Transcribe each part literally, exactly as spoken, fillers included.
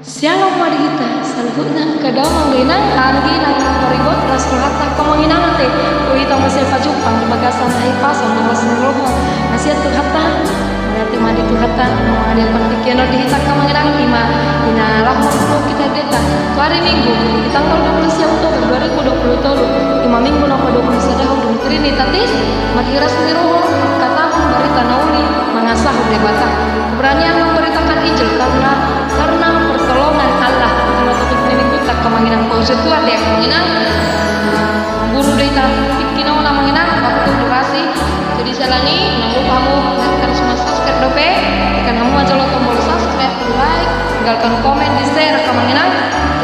Syalom ma di hita saluhutna, angka dongan dohot inang, anggi na maribot ras rohanta, angka amang inang, ate, tu hita muse pajumpang di bagasan hahipason na las ni roha na sian Tuhanta. Mauliate ma di Tuhanta na mangadakan tingki on di hita, angka amang inang, i ma na laho mamulai hita di tu ari Minggu di tanggal dua puluh sia Oktober dua ribu dua puluh tolu, i ma Minggu na padua puluh sada, dung Trinitatis, marhiras ni roha, mangkatahon barita na uli, mangasahon Debata. Keberanian memberitakan Injil karena, karena pertolongan Allah. I ma topik ni Mingguta, angka amang inang. Pasahat tu ahu, angka amang inang, buru do hita tingki on, angka amang inang, waktu durasi. Jadi siala ni i, unang lupa hamu tekan subscribe dope, tekan hamu ma jolo tombol subscribe, like, tinggalkan komen, di share, angka amang inang.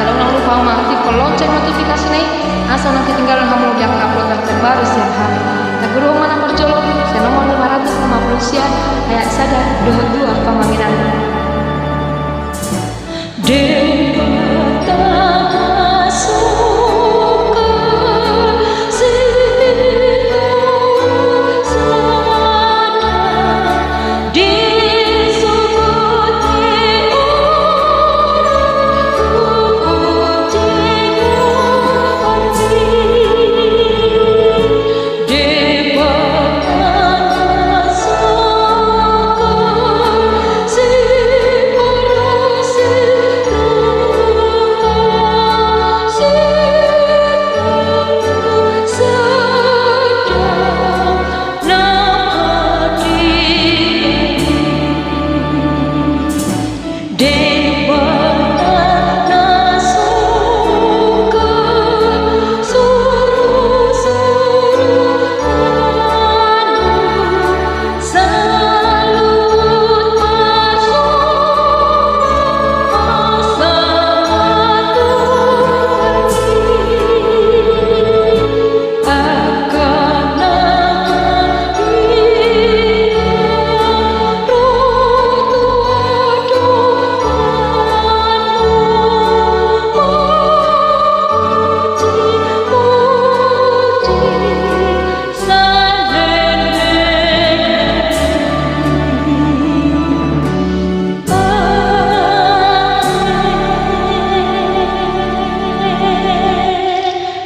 Jala unang lupa hamu mangaktifkan lonceng notifikasina i, asa unang ketinggalan hamu di angka upload terbaru sian hami. Taguruhon ma na parjolo sian nomor lima ratus lima puluh sia, ayat sada dohot dua, angka amang inang.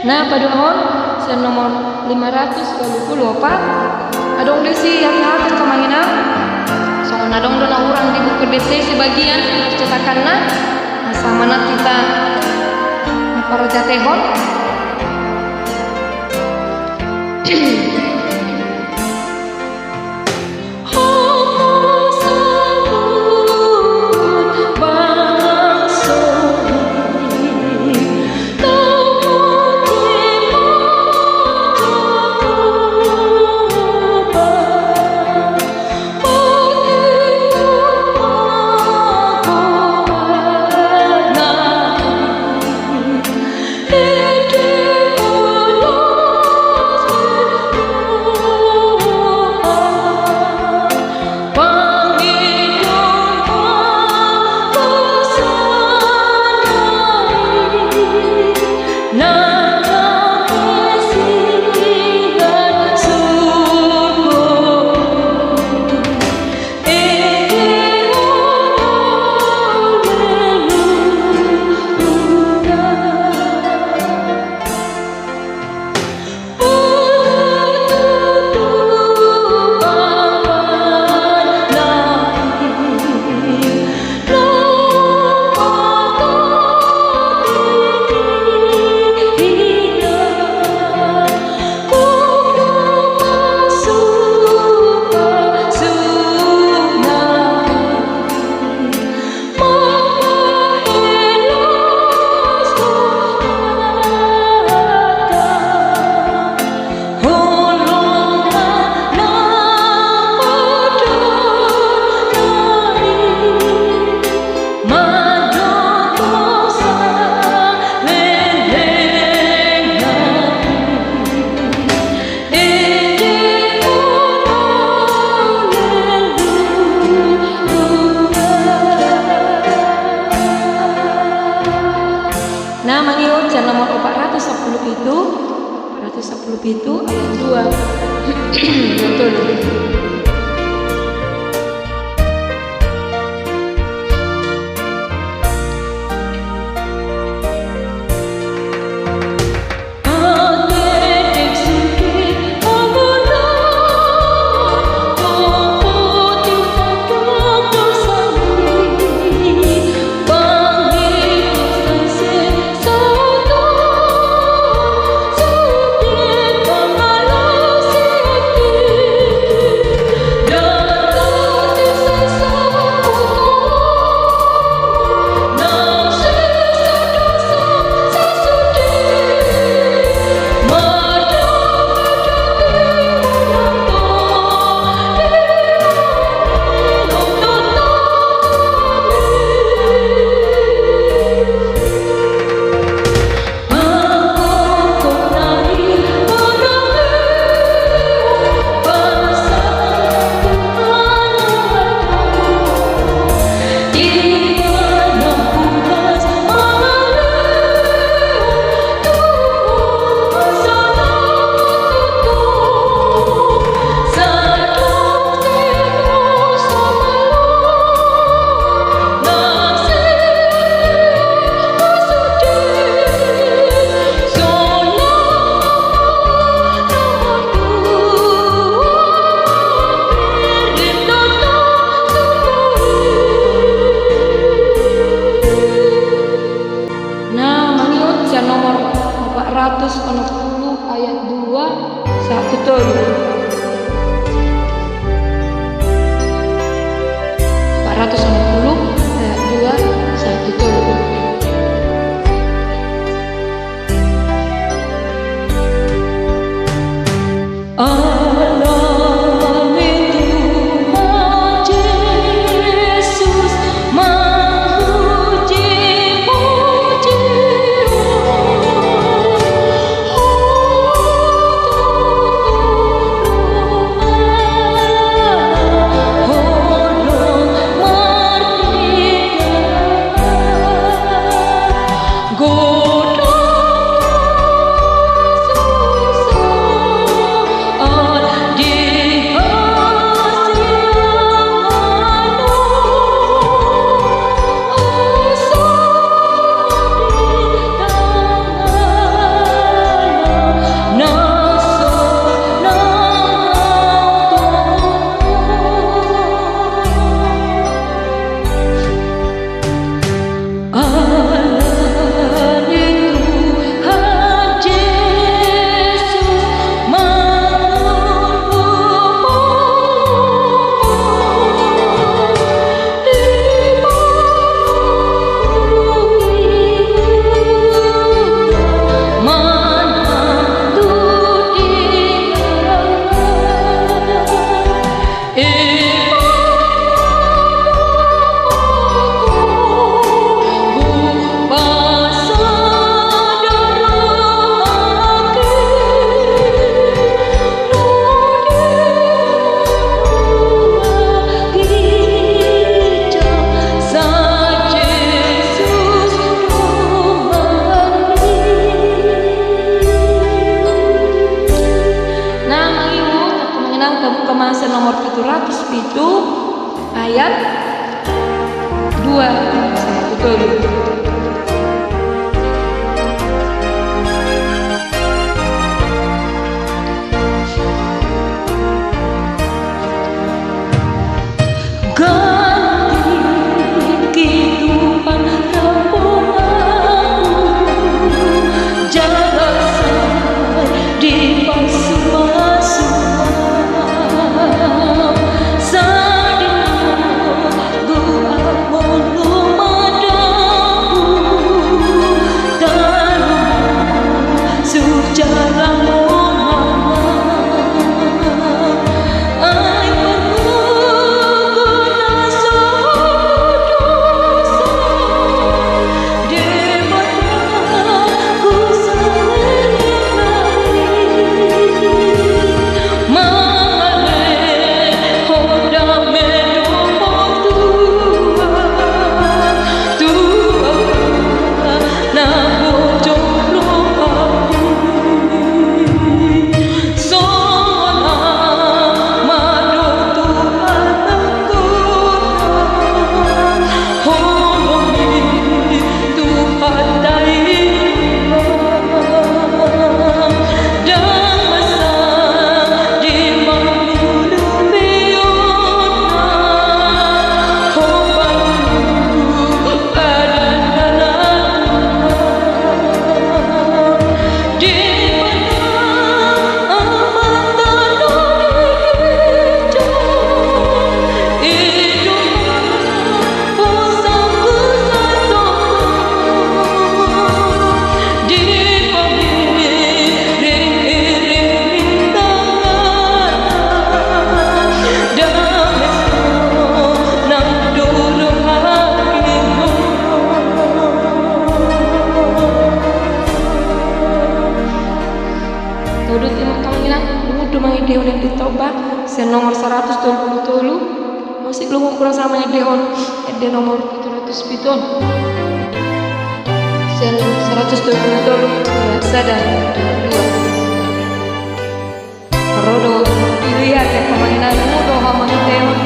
Na paduahon sian nomor lima ratus walu pulu opat. Adong disi hata-hata, angka amang inang. Songon adong do na hurang di buku D C sebagian percetakanna. Asa manat hita na parjatehon. Na mangihut sian nomor opat ratus sampulu pitu, opat ratus sampulu pitu ayat dua. Betul. Tu ayat dua sampai tolu. Ganti Tuhan rampunganku, jala sai dipasupasu Ham sadari on. Tolu, ima, amang inang, dung do mangendehon ende Toba sian nomor saratus tolu pulu tolu. Molo tung kurang sa mangendehon ende nomor pitu ratus pitu on. Sian saratus tolu pulu tolu, ayat sada, dua. Ro do, ilu ia, amang inang, dung do ho mangendehon.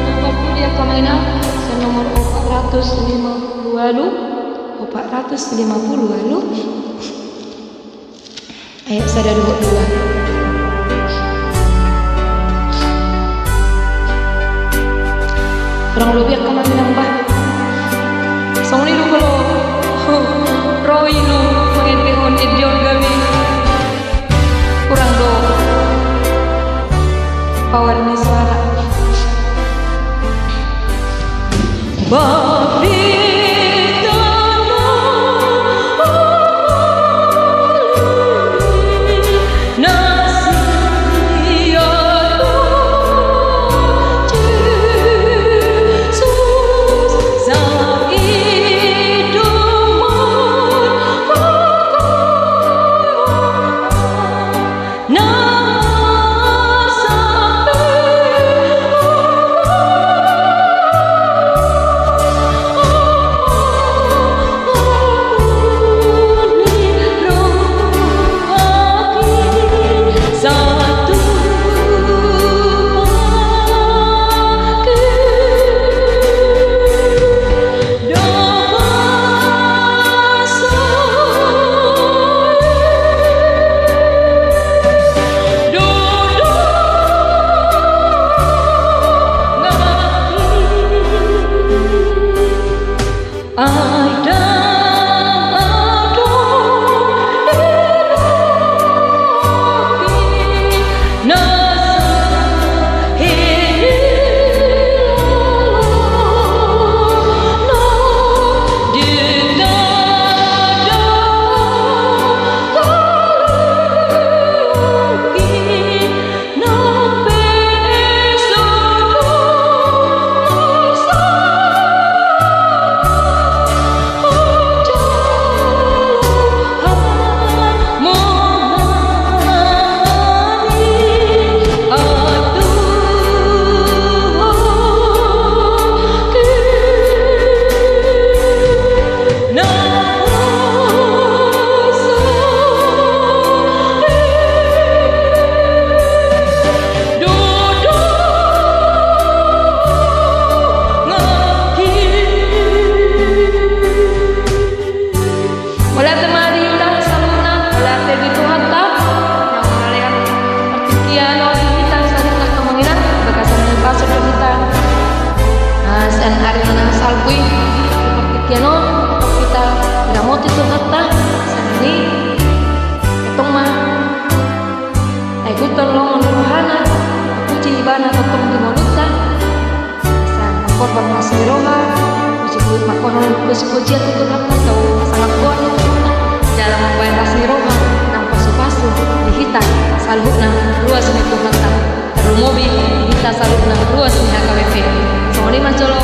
Nomor puluh ya, amang inang, sian nomor opat ratus lima puluh walu. Opat ratus lima puluh walu. Ayat sada dohot dua. Kurang lobi angka manginang bah. Songon i do molo ro ilu mangendehon ende on gabe kurang do power ni suara. Ia, olo di hita saluhutna, Amang Inang, bagasan ni pasu di hita. Ah, sian ari na salpu i, di partingkian on, hita ramoti Tuhanta, sian i, tongtong ma, ai, ihuthon lomo ni rohana, puji ibana tongtong di ngolunta. Asa mangkorhon las ni roha, puji-puji, mangkorhon puji-pujian tu Tuhanta, tau hasangapon tu Tuhanta, jala mambahen las ni roha nang pasu-pasu di hita saluhutna ruas ni Tuhanta, tarlumobi hita saluhutna ruas ni H K B P. Songon i ma jolo